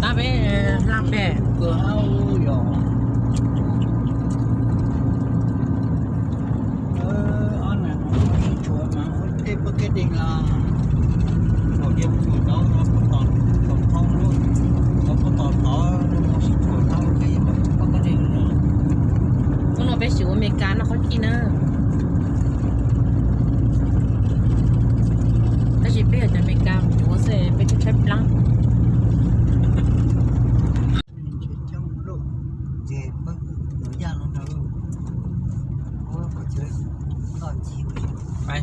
Tab peb hla pem. Hnub no peb sim ua Meskas noj qhaub cij na. Tab sis peb yog cov Meskas yuav xwb peb twb tshaib plab.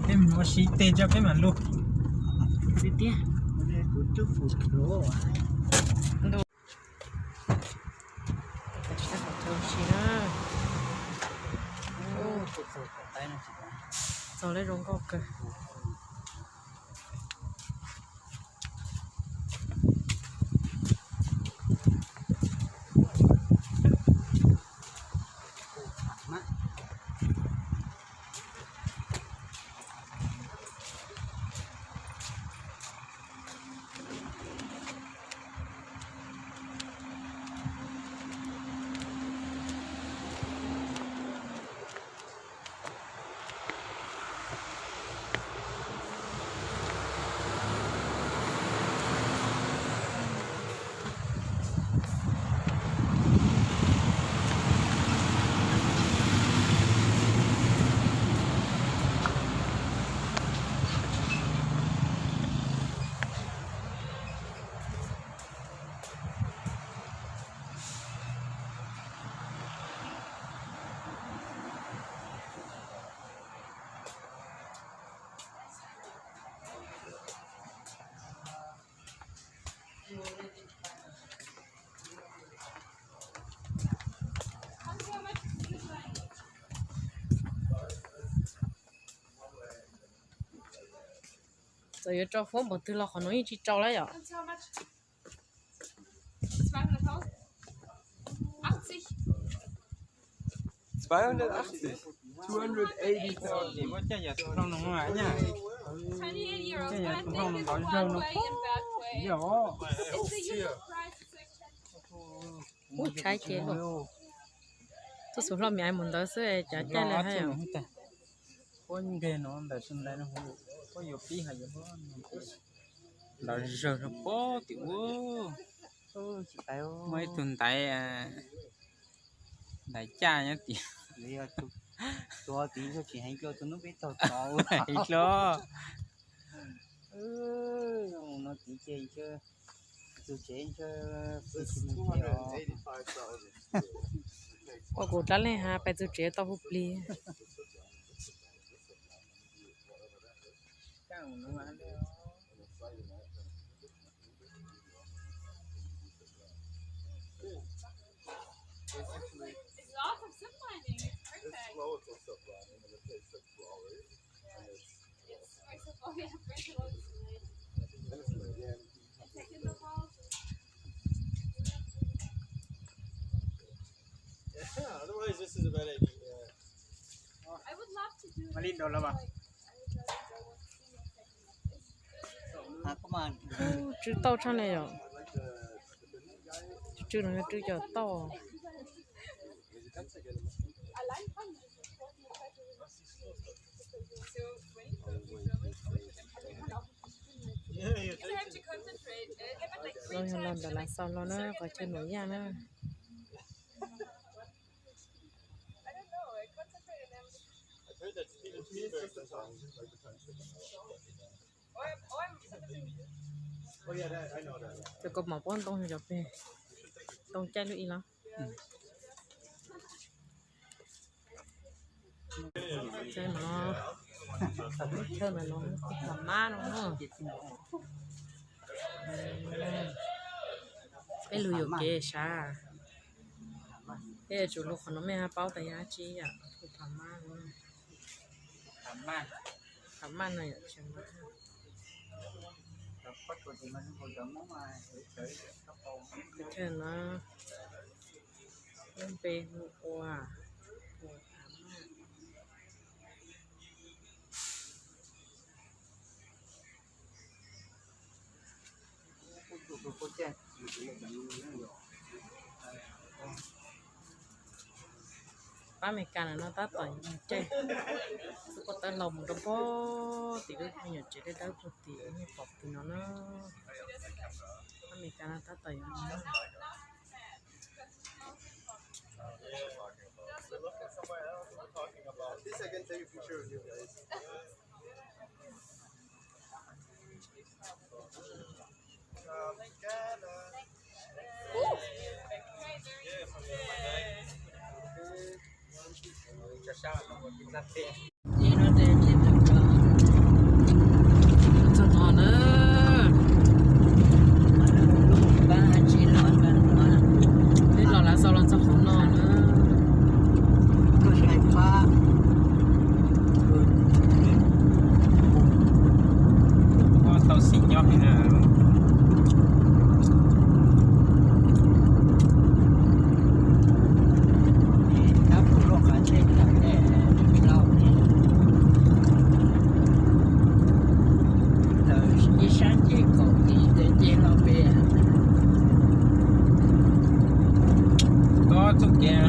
Peb mus ua si tes tso peb mam lug. Tiag tiag. Txaus li zoo nkauj kawg. Txawm yuav rau fuab npaum twg los qhov no yeej tsis rau lawm yom. Ub, tshaib ces tuaj xub hlo miv mus ntawd xwb cov caij li hab. Puab nqeg no ntawm tus ntaiv no, puab yuav pib hais yuav ntawd zawg rau puag tim ub. Muaj ib tug ntaiv, ntaiv caj nyob tim. Tus tsis heev dua tus hnub peb taug tod ua heev dua. No tim ces ntshe txug tsev ntshe pais tsis mus tsev os. Ua kuv dab leeg has pais txug tsev tau hu plig. Tsw tauj tshaj li yom. Tsw no tsw cov tauj. Los yog los ntawm Lav Xaus los na, qhov chaw nuam yaj na. Cov kaus mom puab ntoo cov peg, ntoo caij lub ib los. Chaw no, chaw no, phav mab no. Peb lug yuam kev sav. Peb yuav tsum lug qhov no mej hab paub tas yog dab tsi yom, phav mab no. Phav mab no yom, chaw no. Chaw no lub npe hu ua phav mab. Pab Amelikas no tab tom caij xub puab tawb hlau mus rau pog tim lub me nyuam tsev dawb dawb pog tim nej pom tim no na. Pab Amelikas no tab tom yuav mus. Txog no na, peb los lav xaus los txog qhov no na. Tau xim nyob heev na. Ib sab ces kaum tis, tej ces los pem. Koj txoj kev